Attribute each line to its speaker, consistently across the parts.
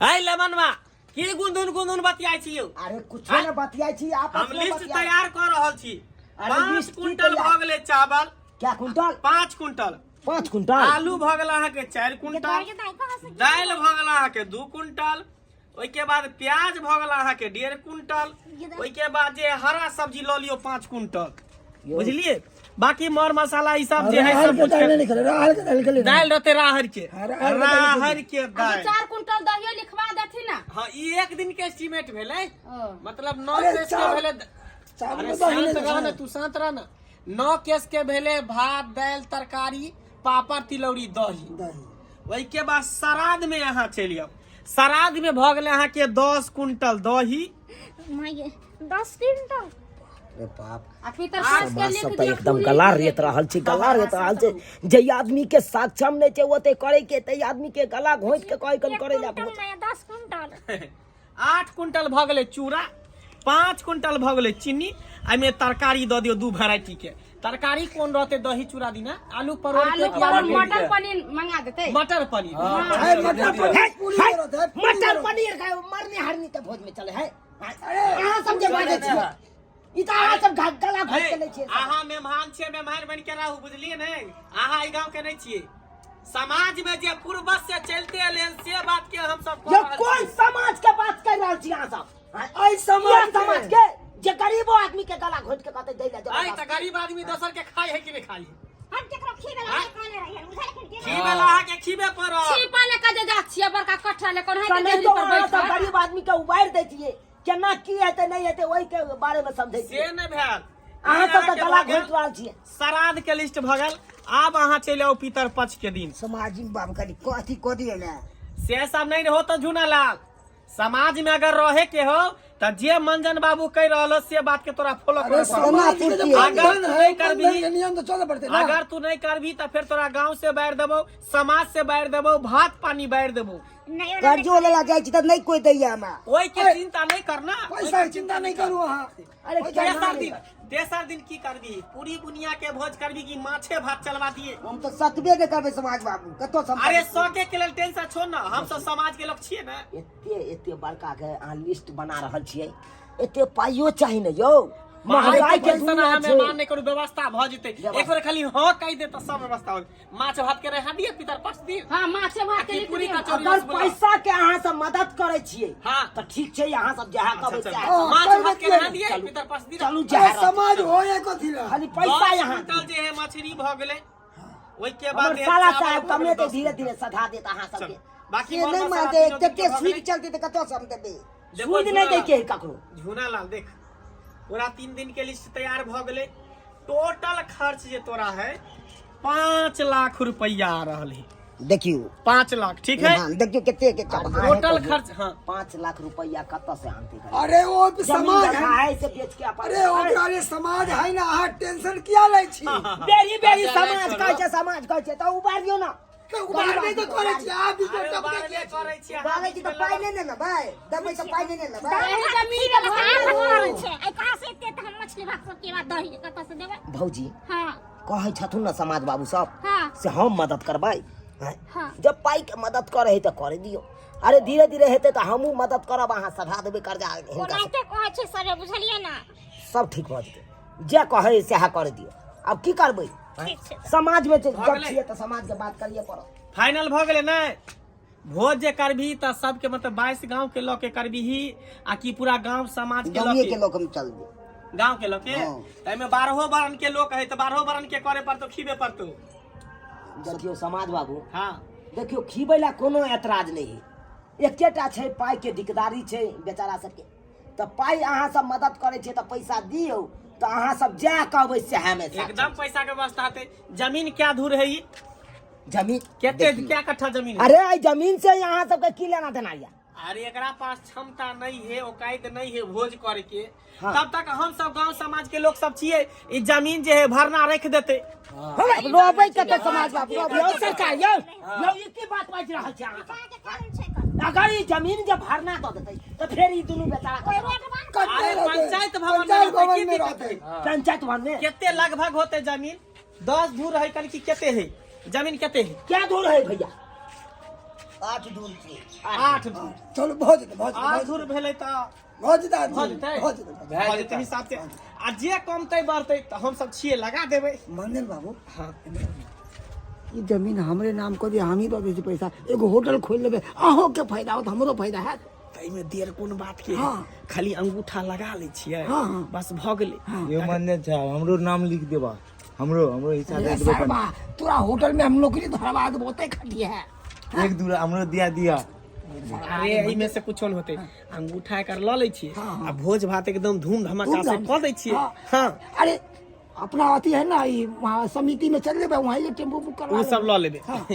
Speaker 1: है लमनवा की गुंदुन गुंदुन बतियाइ छी यौ?
Speaker 2: अरे कुछो ने बतियाइ छी आपस
Speaker 1: हम
Speaker 2: में
Speaker 1: लिस्ट
Speaker 2: बतियाइ।
Speaker 1: तैयार कऽ रहल छी।
Speaker 2: अरे
Speaker 1: 5
Speaker 2: लिस्ट की
Speaker 1: कुंटल
Speaker 2: तैयार?
Speaker 1: भऽ गेलै चावल।
Speaker 2: क्या कुंटल?
Speaker 1: 5 कुंटल।
Speaker 2: 5 कुंटल।
Speaker 1: आलू भऽ गेल अहाँके 4 कुंटल, दालि भऽ गेल अहाँके 2 कुंटल, ओहिके बाद प्याज भऽ गेल अहाँके 1.5 कुंटल, ओहिके बाद जे हरा सब्जी लऽ लियौ 5 कुंटल, बुझलिए? बाकी मर मसाला ई सब जे है
Speaker 3: राहर
Speaker 1: सब
Speaker 3: के
Speaker 1: कुछ
Speaker 3: दाल नहीं खेले, राहर के दाल खेले।
Speaker 1: दालि रहते राहर के,
Speaker 3: हाँ, राहर के दालि।
Speaker 1: राहर के दालि।
Speaker 4: 4 कुंटल दहियो लिखवा देथिन ना।
Speaker 1: हाँ, ई एक दिन के एस्टीमेट भेलै।
Speaker 4: ओ।
Speaker 1: मतलब 9
Speaker 3: अरे
Speaker 1: केस के भेलै।
Speaker 3: चावल
Speaker 1: अरे
Speaker 3: में दही
Speaker 1: शांत
Speaker 3: नहीं
Speaker 1: रह ना,
Speaker 3: है।
Speaker 1: तू शांत रह ना। 9 केस के भेलै भात दालि तरकारी पापड़ तिलौरी दही।
Speaker 3: दही।
Speaker 1: ओहिके बाद श्राद्ध में अहाँ चलि आउ। श्राद्ध में भऽ गेलै अहाँके 10 कुंटल दही।
Speaker 5: 10 क्विंटल?
Speaker 2: अरे बाप।
Speaker 4: आ पितर सास के
Speaker 2: समाज
Speaker 4: लिख
Speaker 2: सब तऽ
Speaker 4: दियौ
Speaker 2: एकदम
Speaker 4: पूरी।
Speaker 2: गला रेत रहल छै, गला रेत रहल छै। जे आदमी के सक्षम नहि छै ओते करे के, तै आदमी के गला घोंटि के कहै कन करे ला।
Speaker 5: कुंटल नहि, 10 कुंटल।
Speaker 1: 8 कुंटल भऽ गेलै चूड़ा, 5 कुंटल भऽ गेलै चीनी। एहिमे तरकारी दऽ दियौ 2 वेराइटी के। तरकारी कोन रहतै दही चूड़ा दिना? आलू परोड़ के
Speaker 4: आलू
Speaker 1: कि
Speaker 4: परोड़
Speaker 1: आलू
Speaker 4: मटर पनीर मंगा देतै।
Speaker 1: मटर पनीर।
Speaker 3: है, मटर पनीर पूरी
Speaker 2: है,
Speaker 3: जरूरत है, पूरी
Speaker 2: मटर
Speaker 3: जरूरत।
Speaker 2: पनीर खाय मरने हरनी के भोज में चले है। अहाँ सब जे बाजै छियै ई तऽ अहाँ सब गला घोंटि के लै छियै।
Speaker 1: अहाँ मेहमान छियै, मेहमान बनि के रहू, बुझलियै ने? अहाँ एहि गाँव के नहि छियै। समाज में जे पूर्वज से चलते एलै हन से बात के हम सब कऽ
Speaker 2: यौ
Speaker 1: रहल
Speaker 2: कोन
Speaker 1: छी।
Speaker 2: समाज के बात कर रहल छी अहाँ सब?
Speaker 3: एहि समाज
Speaker 2: ये समाज के जे गरीबो आदमी के गला घोंटि के कहतै दै ले
Speaker 1: आइ
Speaker 2: जबरदस्ती।
Speaker 1: तऽ गरीब आदमी दोसर के खाइ है कि नहि खाइ है?
Speaker 5: हम केकरो खिबे ला नहि कहने रहियन, बुझलखिन कि?
Speaker 1: खीबे ला अहाँके खीबे पड़त।
Speaker 4: छिपा ले के जे जा छियै बड़का कट्ठा ले कोन है
Speaker 2: तऽ नहि
Speaker 4: देहरी
Speaker 2: तो
Speaker 4: पर
Speaker 2: अहाँ सब
Speaker 4: बैठल।
Speaker 2: गरीब आदमी के उबारि दै छियै। केना की हेतै नहि हेतै ओहि के बारे में समझै
Speaker 1: से
Speaker 2: छियै।
Speaker 1: नहि भेल।
Speaker 2: अहाँ सब तऽ
Speaker 1: अहाँके
Speaker 2: गला
Speaker 1: भऽ गेल।
Speaker 2: घोंटि रहल छियै।
Speaker 1: श्राद्ध के लिस्ट भऽ गेल। आब अहाँ चलि आउ पितर पक्ष के दिन।
Speaker 3: समाजिक बाब कनि कथी कऽ दियौ ने।
Speaker 1: से सब नहीं हो तो झूना लाल, समाज में अगर रहे के हो तो जे मंजन बाबू कह रहल हो से बात के तोरा फॉलो
Speaker 3: अरे
Speaker 1: करे पड़तौ।
Speaker 3: समाज के जे
Speaker 1: अगर
Speaker 3: बंधन
Speaker 1: तू
Speaker 3: है,
Speaker 1: नहीं करबही,
Speaker 3: बंधन के नियम तो चले पड़ते ना।
Speaker 1: अगर तू नहीं करबी तो फिर तोरा गांव से बाहर देबो, समाज से बाहर देबो, भात पानी बाहर देबो।
Speaker 5: नहि, ओना
Speaker 6: कर्जो लेला जाइ छी तऽ नहि कोइ दैया हमरा।
Speaker 1: ओहि के चिंता नहीं करना,
Speaker 3: पैसा के चिंता नहीं करू अहाँ।
Speaker 2: अरे
Speaker 1: तेसर दिन, तेसर दिन की करबी? पूरी बुनिया के भोज करबी कि माछे भात चलवा दिए?
Speaker 6: हम तऽ सकबे नहि करबै समाज बाबू, कतौ सम।
Speaker 1: अरे सके के लेल टेंशन छोड़ ना, हम सब समाज के लोग छिए ना।
Speaker 2: एते एते बड़का के अहाँ लिस्ट बना रहल छियै, एते पाइयो चाही ने यौ। महंगाई के
Speaker 1: टेंशन
Speaker 2: दुनिया
Speaker 1: अहाँ
Speaker 2: छै।
Speaker 1: मेहमान नहीं करू, व्यवस्था भऽ जेतै। एक बेर खाली हाँ कहि दे तऽ सब व्यवस्था हो। माछ भात के रहा दिए पितर पक्ष दिन।
Speaker 4: हाँ, माछे भात के
Speaker 1: की
Speaker 4: लिख
Speaker 1: पूरी
Speaker 4: दियौ।
Speaker 1: कचौड़ी
Speaker 2: अगर
Speaker 1: रसगुल्ला।
Speaker 2: पैसा के अहाँ सब मदद करै छियै
Speaker 1: हाँ।
Speaker 2: तऽ ठीक छै, अहाँ सब जहाँ
Speaker 1: अच्छा,
Speaker 2: कहबै
Speaker 1: चलू।
Speaker 2: सएह।
Speaker 3: हाँ,
Speaker 1: माछ
Speaker 3: कर
Speaker 1: भात के
Speaker 3: देतियै।
Speaker 1: रहा दिए पितर पक्ष दिन।
Speaker 2: चलू
Speaker 3: अरे
Speaker 2: जहाँ रहत।
Speaker 3: समाज हो या कथी ला?
Speaker 2: खाली पैसा
Speaker 1: 10
Speaker 2: यहाँ
Speaker 1: कुंटल जे है मछली भऽ गेलै। ओहिके बाद
Speaker 2: हमर
Speaker 1: जे
Speaker 2: साला
Speaker 1: चावल
Speaker 2: साहब
Speaker 1: भऽ गेलै
Speaker 2: कमे तऽ
Speaker 1: 10
Speaker 2: धीरे
Speaker 1: कुंटल।
Speaker 2: धीरे सधा देत अहाँ सबके।
Speaker 1: चलू। बाकी
Speaker 6: से
Speaker 1: मर
Speaker 6: नहि
Speaker 1: मसाला
Speaker 6: मानतै,
Speaker 1: तीनो दिन
Speaker 6: तते
Speaker 1: के भऽ
Speaker 6: सूद
Speaker 1: गेलै।
Speaker 6: चलतै तऽ कतऽ से हम देबै?
Speaker 1: देखो
Speaker 2: सूद नहि
Speaker 1: झूना
Speaker 2: दै के है ककरो।
Speaker 1: झूना लाल देख, पूरा 3 दिन के लिस्ट तैयार भऽ गेलै। टोटल खर्च जे तोरा है 5 लाख रुपया आ रहल है।
Speaker 6: देखियौ।
Speaker 1: 5 लाख ठीक है।
Speaker 6: हाँ, देखियौ कते के चावल।
Speaker 1: टोटल खर्च, हाँ।
Speaker 2: 5 लाख रुपया कतऽ से आनतै?
Speaker 3: अरे ओ
Speaker 2: जमीन
Speaker 3: समाज
Speaker 2: जगह
Speaker 3: है।
Speaker 2: है से बेच के अपन।
Speaker 3: अरे ओकरा जे समाज है ना, अहाँ टेंशन किया लै छी?
Speaker 2: बेरी बेरी
Speaker 1: अच्छा,
Speaker 2: समाज
Speaker 1: चलो।
Speaker 2: कहै छै, समाज कहै छै तऽ उबारि दियौ ना।
Speaker 3: तऽ उबारबे तऽ करै छी, अहाँ बीच में
Speaker 1: अरे
Speaker 3: टपकै
Speaker 1: उबारबे
Speaker 3: किया छी?
Speaker 1: करै छी, अहाँ
Speaker 6: उबारै छी तऽ
Speaker 1: बीच में
Speaker 6: पाइ नहि ने लेबै, देबै तऽ पाइ नहि ने लेबै।
Speaker 4: एहि जमीन
Speaker 5: खिबे ला कहाँ भऽ रहल छै? आइ कहाँ से एते तऽ हम मछली भात सब के बाद दही कतऽ से देबै?
Speaker 2: भौजी
Speaker 5: हाँ।
Speaker 2: कहै छथुन ने समाज बाबू सब
Speaker 5: हाँ।
Speaker 2: से हम मदद करबै।
Speaker 5: हाँ।
Speaker 2: जब पाइ के मदद करै है तऽ करे दियौ। अरे धीरे धीरे हेतै तऽ हमहूँ मदद करब, अहाँ सधा देबै कर्जा हिनका से।
Speaker 5: ओनाहिते कहै छै सरे, बुझलियै ना?
Speaker 2: सब ठीक भऽ जेतै, जे कहै सएह करे दियौ। आब की करबै?
Speaker 5: ठीक छै।
Speaker 2: समाज में जब
Speaker 1: भऽ गेलै?
Speaker 2: छियै तऽ समाज के बात करिए पड़त।
Speaker 1: फाइनल भऽ गेलै ने? भोज जे करबही तऽ सबके मतलब 22 गांव के लऽ के करबही आ कि पूरा गांव समाज के लऽ
Speaker 6: गाँवे
Speaker 1: के?
Speaker 6: के लोक हम चलबै।
Speaker 1: गांव के लऽ के?
Speaker 6: हाँ।
Speaker 1: एहिमे 12 वर्ण के लोक है तऽ 12 वर्ण के करे पड़तौ, खीबे पड़तौ।
Speaker 2: देखियौ समाज बाबू।
Speaker 1: हाँ।
Speaker 2: देखियौ खीबै ला कोनो एतराज नहि है, एकेटा छै पाइ के दिकदारी छै बेचारा सबके। तऽ पाइ अहाँ सब मदद करै छियै तऽ पैसा दियौ, तऽ अहाँ सब जएह कहबै सएह मे साथ।
Speaker 1: एकदम पैसा के व्यवस्था हेतै। जमीन क्या धूर है ई?
Speaker 2: जमीन
Speaker 1: केते
Speaker 2: देखियौ।
Speaker 1: क्या कट्ठा जमीन है?
Speaker 2: अरे एहि जमीन से अहाँ सबके की लेना देना यऽ?
Speaker 1: अरे एकरा पास क्षमता नहीं है, औकात नहीं है भोज करे के।
Speaker 2: हाँ।
Speaker 1: तब तक हम सब गांव समाज के लोग सब छिए, ई जमीन जे है भरना रख देते।
Speaker 6: अब रहबै कतऽ समाज बाबू? रहबै
Speaker 2: यौ सरकार, यौ यौ ई की बात बाजि रहल छी अहाँ सब?
Speaker 5: अहाँके कारण छै कतऽ?
Speaker 2: अगर ई जमीन जे भरना दऽ देतै तऽ फेर ई दुनू बेचारा
Speaker 5: कोइ
Speaker 2: कतऽ
Speaker 5: रोड बन
Speaker 3: कतऽ
Speaker 1: अरे
Speaker 3: रहतै?
Speaker 1: पंचायत भवन में
Speaker 3: पंचायत
Speaker 1: रहतै,
Speaker 3: भवन
Speaker 1: की
Speaker 3: में
Speaker 1: दिक्कत
Speaker 3: रहतै।
Speaker 1: है?
Speaker 2: पंचायत भवन में
Speaker 1: केते लगभग होते जमीन? 10 धूर है कन की केते है जमीन? केते है?
Speaker 2: क्या दूर है भैया?
Speaker 6: 8 धूर छै।
Speaker 1: 8 धूर।
Speaker 3: चलू भऽ जेतै, भऽ जेतै।
Speaker 1: 8 धूर भेलै तऽ
Speaker 3: भऽ जेतै, 8
Speaker 1: भऽ
Speaker 3: धूर।
Speaker 1: जेतै,
Speaker 3: भऽ जेतै।
Speaker 1: भऽ जेतै हिसाब से। आ जे कमतै बढ़तै तऽ हमसब छियै, लगा देबै।
Speaker 3: मंदिर बाबू।
Speaker 1: हाँ।
Speaker 3: ई जमीन हमरे नाम कऽ दिअ, हमही दऽ दै छी पैसा, एगो होटल खोलि लेबै, अहूँके फायदा होत, हमरो फायदा हैत।
Speaker 1: ताहिमे देर कोन बात के?
Speaker 3: हाँ।
Speaker 1: खाली अंगूठा लगा लै छियै।
Speaker 3: हाँ, हाँ।
Speaker 1: बस भऽ गेलै।
Speaker 7: यो मंदिर साहब, हमरो नाम लिख देबा, हमरो हमरो हिस्सा दे देबो।
Speaker 3: सरबा, तोरा होटल में हम नौकरी धरवा देबो, ओते खटी है।
Speaker 7: एक दूरा हमरो दिया दिया।
Speaker 1: अरे एहिमे से कुछो नहि होतै, अंगूठा एकर लऽ लै छियै।
Speaker 3: हाँ, हाँ।
Speaker 1: आ भोज भात एकदम धूम धमाका से
Speaker 3: धूमधाम
Speaker 1: कऽ दै छियै।
Speaker 3: हाँ।
Speaker 1: हाँ।
Speaker 3: अरे अपना अथी है ना, ई वहाँ समिति में चल जेबै, वहाँ ये टेम्पू बुक करवा
Speaker 1: ओ सब लऽ लेबै।
Speaker 3: हाँ।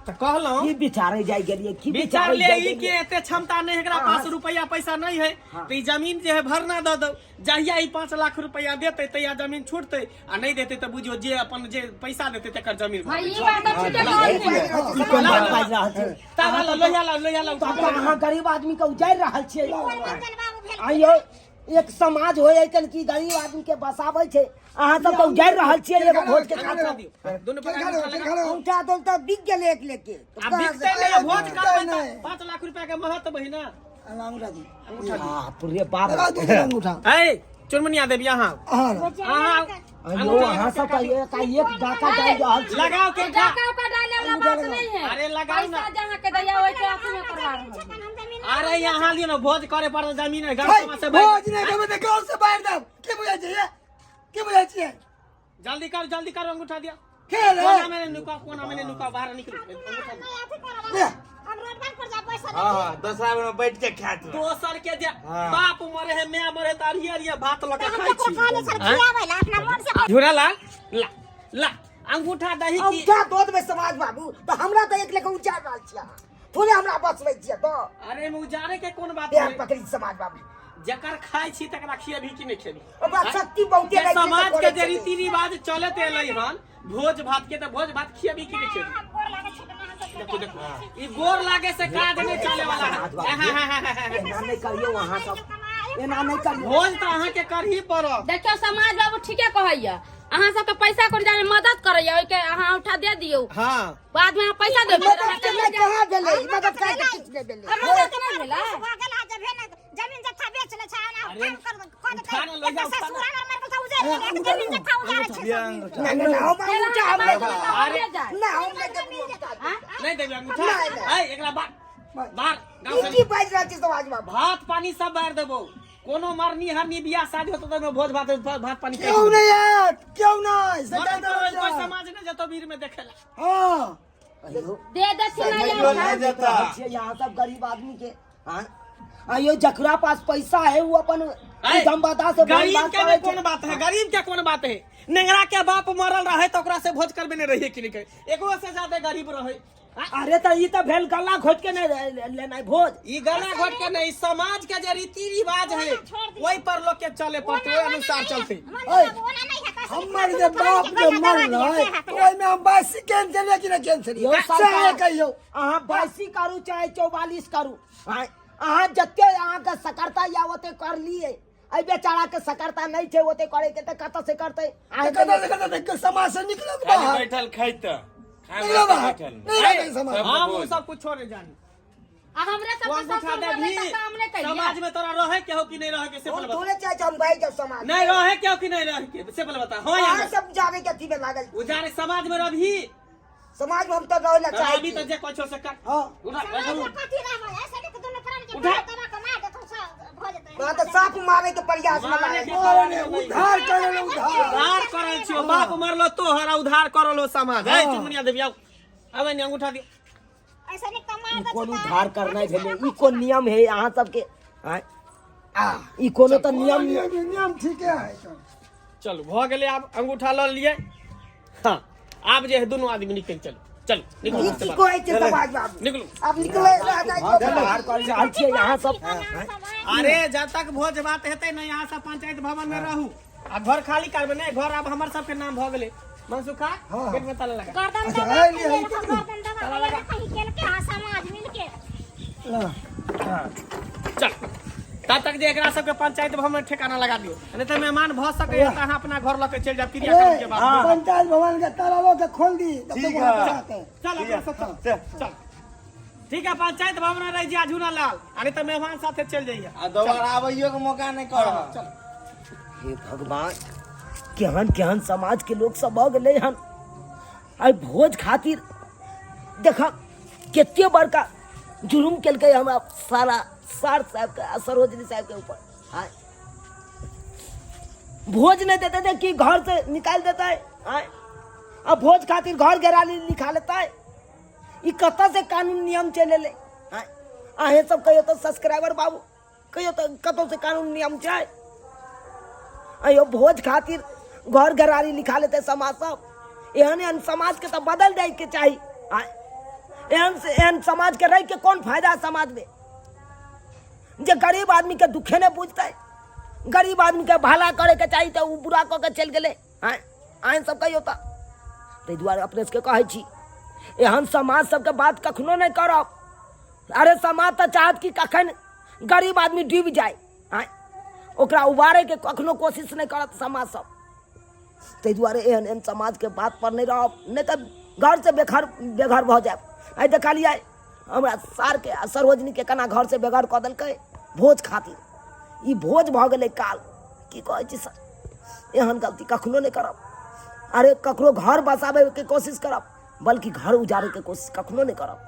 Speaker 1: तऽ कहलहुँ
Speaker 2: की विचारे जाय गेलियै, की
Speaker 1: विचार
Speaker 2: विचारे
Speaker 1: ले
Speaker 2: जाय
Speaker 1: ई के
Speaker 2: गेलियै?
Speaker 1: एते क्षमता नहीं, एकरा पास रुपया पैसा नहीं है, तो ई जमीन जे है भरना दऽ दौ। जहिया ई 5 लाख रुपया देतै तहिया जमीन छूटतै, आ नहीं देतै तऽ बुझियौ जे अपन जे पैसा देतै तकर जमीन भऽ
Speaker 4: भाई
Speaker 1: जेतै।
Speaker 4: ई बात तऽ ठीके कहलखिन।
Speaker 2: ई कोन बात बाजि रहल छै?
Speaker 1: तब ला लोहिया ला, लोहिया ला।
Speaker 2: तब तऽ अहाँ गरीब आदमी के उजाड़ि रहल छियै।
Speaker 5: कोन मंजन बाबू भेल?
Speaker 2: आइयो एक समाज होइ है कि गरीब आदमी के बसाबै छै, अहाँ सब तऽ उजाड़ि रहल छियै एगो भोज के खातिर।
Speaker 1: दुनू पकड़ के उठा लगा।
Speaker 6: अंगूठा देल तऽ बिक गेलै एक लेके।
Speaker 1: आ बिकतै नहीं, भोज करबै तऽ 5 लाख रुपया के महत्व है ना।
Speaker 3: अंगूठा दी।
Speaker 2: बाप रे बाप।
Speaker 3: लगा दू तीन अंगूठा।
Speaker 1: ऐ चुनमुनिया देवी, अहाँ
Speaker 3: हाँ।
Speaker 1: अहाँ
Speaker 2: आइयो अहाँ सब तऽ एक एक डाका डालि रहल छियै।
Speaker 1: लगाओ के
Speaker 4: डाका उका डाले वाला बात नहीं है।
Speaker 1: अरे लगाओ ना।
Speaker 4: पैसा जहाँ के दैया ओहि के अथी में करवा रहल है।
Speaker 5: हम जमीन
Speaker 1: अरे यहाँ लियो ना, भोज करे पड़त जमीन है गाँव समाज से
Speaker 3: भोज नहीं देबै तऽ गाँव से बाहर देब। की बुझै छियै, की बुझै छियै?
Speaker 1: जल्दी कर, जल्दी कर, अंगूठा दिया।
Speaker 3: खेल है।
Speaker 1: कोना में नुका, कोना में नुका, बाहर निकलो, अंगूठा दिया।
Speaker 5: अथी करब हम, रोडवर पर जा पैसा।
Speaker 7: हाँ हाँ, दसरा में बैठ के खात।
Speaker 1: दोसर के जे
Speaker 7: हाँ।
Speaker 1: बाप मरे है, my मरे है, तऽ अरिये अरिये भात लऽ के
Speaker 5: हम
Speaker 1: खाइ
Speaker 5: ककरो
Speaker 1: छी।
Speaker 5: कहले छल खियाबै ला अपना मन से?
Speaker 1: झूरा लाल, ला ला अंगूठा दही की।
Speaker 6: अंगूठा दऽ देबै समाज बाबू, तऽ हमरा तऽ एक लेके उजाड़ रहल छियै अहाँ, थोड़े हमरा बचबै छियै तऽ।
Speaker 1: अरे में उजारे के कोन बात
Speaker 6: पैर
Speaker 1: है?
Speaker 6: पकड़ी समाज बाबू।
Speaker 1: जकर खाइ छी तकरा खियेबही कि नहि खेबही?
Speaker 6: ओकरा शक्ति बहुते
Speaker 1: जे
Speaker 6: रहै छै तऽ
Speaker 1: समाज के
Speaker 6: करै
Speaker 1: जे
Speaker 6: छै।
Speaker 1: रीति रिवाज चलत एलै हन भोज भात के, तऽ भोज भात खियेबही कि नहि खेबही?
Speaker 5: हम गोर लागै छै, अहाँ सब।
Speaker 1: देखो देखो, ई गोर लागे से काज नहि चले वाला है।
Speaker 2: एना नहि करियौ अहाँ सब, एना नहि करियौ।
Speaker 1: भोज तऽ अहाँके करही पड़त।
Speaker 4: देखियौ समाज बाबू, ठीके कहैया, अहाँ सबके पैसा कोन जाने मदद करैया, ओहिके अहाँ उठा दे दियौ।
Speaker 1: हाँ।
Speaker 4: बाद में अहाँ पैसा देबै।
Speaker 6: मदद के नहि कहाँ भेलै, मदद काहे के किछु नहि भेलै।
Speaker 4: मदद के नहि भेलै।
Speaker 5: भऽ गेल आ जब भेल जमीन जत्था बेच ले छै ना।
Speaker 1: अरे,
Speaker 5: काम कर कऽ देतै।
Speaker 1: उठा ना, लऽ जाउ,
Speaker 5: एकर
Speaker 1: उठा ना।
Speaker 5: ससुर अगर मर गेल तऽ उजाड़ि गेल, जमीन जत्था उजाड़ै छै सब।
Speaker 6: ना ना ना, हम अंगूठा हम नहि देबै।
Speaker 1: अरे
Speaker 6: ना, हम नहि देबै अंगूठा।
Speaker 1: नहि देबै अंगूठा?
Speaker 6: नहि, नहि।
Speaker 1: ऐ एकरा बाहर बाहर गाँव
Speaker 6: ई
Speaker 1: से।
Speaker 6: की बाजि रहल छी समाज बाबू?
Speaker 1: भात पानी सब बाहर देबो, कोनो मरनी हरनी बियाह शादी होतो तऽ ओहिमे भोज भात भात पानी
Speaker 3: क्यों नहीं आयत, क्यों नहीं
Speaker 1: मरन
Speaker 3: सरकार
Speaker 1: करबै, कोई
Speaker 3: दरवाजा।
Speaker 1: समाज नहि जेतो भीड़ में देखे ला।
Speaker 3: हाँ।
Speaker 4: दे देथिन ना
Speaker 7: नहीं
Speaker 4: अंगूठा।
Speaker 7: जेता।
Speaker 2: रहल छियै यहाँ सब गरीब आदमी के। हाँ, आइयो जकरा पास पैसा है वो अपन
Speaker 1: ऐ,
Speaker 2: दमबदा से भोज
Speaker 1: गरीब
Speaker 2: भात
Speaker 1: के
Speaker 2: करै
Speaker 1: में कोन
Speaker 2: छै।
Speaker 1: बात है, गरीब के कोन बात है? नेंगरा के बाप मरल रहे तऽ ओकरा से भोज करबे नहीं रहिए कि नहीं? एकरो से ज्यादा गरीब रहे।
Speaker 2: अरे तऽ ई तऽ भेल गला घोटि के नहि लेनाइ भोज।
Speaker 1: ई गला घोट के नहीं, समाज के जे रीति रिवाज है ओहि पर लोग के चले पड़ते, ओहि अनुसार चलते।
Speaker 3: हमर जे बाप जे मरलै ओहिमे हम बासी कैंसिल कि नहि कैंसिल
Speaker 2: यौ
Speaker 3: सएह
Speaker 2: सरकार,
Speaker 3: कहियौ।
Speaker 2: अहाँ 22 करू चाहे 44 करू, अहाँ जते अहाँके सकरता या ओते कर लिए। एहि बेचारा के सकरता नहीं छै ओते करे के, तऽ कतऽ से करतै? अहाँ
Speaker 3: कतऽ से कतऽ तक समाज से निकलो
Speaker 7: खाली
Speaker 3: बाहर।
Speaker 7: बैठल खाइत
Speaker 3: निकलो बाहर, नहीं रहतै समाज।
Speaker 1: हम उ सब कुछो नहीं जानी।
Speaker 4: आ हमरे
Speaker 1: तू
Speaker 4: सबके
Speaker 1: अंगूठा
Speaker 4: ससुर मरलै
Speaker 1: देबही?
Speaker 4: तऽ काम नहि करियै।
Speaker 1: समाज में तोरा रहे के हो कि नहीं रहे के, से
Speaker 6: हम
Speaker 1: पहले बता।
Speaker 6: थोड़े चाहै छी हम भागि जाउ समाज।
Speaker 1: नहीं रहे के हो कि नहीं रहे के, से पहले बता। हाँ या
Speaker 6: अहाँ
Speaker 1: नहीं?
Speaker 6: सब जाने के अथी में लागल छी।
Speaker 1: उजारे समाज में रही।
Speaker 6: समाज में हम तऽ रहै लए चाहै
Speaker 1: अभी
Speaker 6: छी।
Speaker 1: तो जे कुछो से कर।
Speaker 3: हाँ।
Speaker 1: उठा।
Speaker 5: समाज में कथी रहबै? ऐसे नहीं तऽ दुनू प्राण के
Speaker 1: उठा।
Speaker 5: दबा के मार देतौ, सब भऽ जेतै।
Speaker 6: अहाँ तऽ साफ मारे के प्रयास में
Speaker 1: मारे
Speaker 6: लागल
Speaker 1: के
Speaker 6: छी।
Speaker 3: अरे उद्धार करे ले, उद्धार।
Speaker 1: उधार करल छियो, बाप मरलो तोहर आ उधार करल हो समाज। है चुनमुनिया देवी, आओ आबै ने, अंगूठा दियो।
Speaker 5: ऐसे नहीं तऽ मार
Speaker 2: ई
Speaker 5: देतौ
Speaker 2: कोन
Speaker 5: तऽ
Speaker 2: उद्धार करनाइ भेलै? ई कोन नियम है अहाँ सबके? आँय? ई कोनो तऽ नियम
Speaker 3: नियम नियम ठीके है।
Speaker 1: चलू, भऽ गेलै, आब अंगूठा लऽ लियै। हाँ, आब जे है दुनू आदमी निकलि चलू, चलू निकलू।
Speaker 6: ई की कहै छै समाज बाबू?
Speaker 1: निकलू।
Speaker 6: आब निकलै
Speaker 2: उधार कर रहल छियै अहाँ सब।
Speaker 1: अरे जब तक भोज भात हेतै ने, यहाँ सब पंचायत भवन में रहू आ घर खाली करबै नहि। घर आब हमर सबके नाम भऽ गेलै। मनसुखा, गेट में ताला लगा।
Speaker 5: गर्दन
Speaker 3: अच्छा,
Speaker 5: दबा
Speaker 3: है
Speaker 5: के
Speaker 3: लियै,
Speaker 5: लेलको, गर्दन दबा के लेलको, ही केलके हाँ समाज मिलके।
Speaker 1: चल, तब तक जे एकरा सबके पंचायत भवन में ठिकाना लगा दियौ, नहीं तऽ मेहमान भऽ सकैए तऽ अहाँ अपना घर लऽ के चलि जायब क्रियाक्रम के बाद।
Speaker 3: पंचायत भवन के ताला लो के खोल दी तब
Speaker 7: ठीक
Speaker 3: तो
Speaker 7: है।
Speaker 3: वहाँ पे आते हैं।
Speaker 1: चल अपना सब, चल चल। ठीक है, पंचायत भवन में रह जिया झूना लाल, आ नहीं तो मेहमान साथे चल जाइए।
Speaker 7: आ दोबारा आबैयो के मौका नहीं कर।
Speaker 1: चल।
Speaker 2: हे भगवान, केहन केहन समाज के लोग सब भऽ गेलै हन। आइ भोज खातिर देख कते बड़का जुर्म केलकै हमरा सारा सार साहब के आ सरोजनी साहब के ऊपर। आय भोज नहीं देते थे कि घर से निकाल देता है। आय आ भोज खातिर घर घेराली लिखा लेता है। ई कतऽ से कानून नियम चलि एलै? आय अहें सब कहियो तऽ सब्सक्राइबर बाबू कहियो तऽ कतौ से कानून नियम छै? अयो भोज खातिर घर घरारी लिखा लेते समाज सब। एहन एहन समाज के तऽ बदल दै के चाही। आय एहन से एहन समाज के रह के कोन फायदा समाज में, जे गरीब आदमी के दुखे नहीं बुझतै। गरीब आदमी के भला करे के चाही तऽ ओ बुरा कऽ के चलि गेलै। आय आय सब कहियो तऽ ताहि दुआरे अपने सबके कहै छी एहन समाज सबके बात कखनो नहि करब। अरे समाज तऽ चाहत कि कखन गरीब आदमी डूबि जाय, आँय ओकरा उबारैके कखनो कोशिश नहि करत समाज सब। ताहि दुआरे एहन एहन समाजके बात पर नहि रहब, नहि तऽ घरसँ बेघर बेघर भऽ जायब। आइ देखलियै हमरा सारके आ सरोजनीके केना घरसँ बेघर कऽ देलकै भोज खातिर। ई भोज भऽ गेलै काल। की कहै छी सर, एहन गलती कखनो नहि करब। अरे ककरो घर बसाबैके कोशिश करब, बल्कि घर उजाड़ैके कोशिश कखनो नहि करब।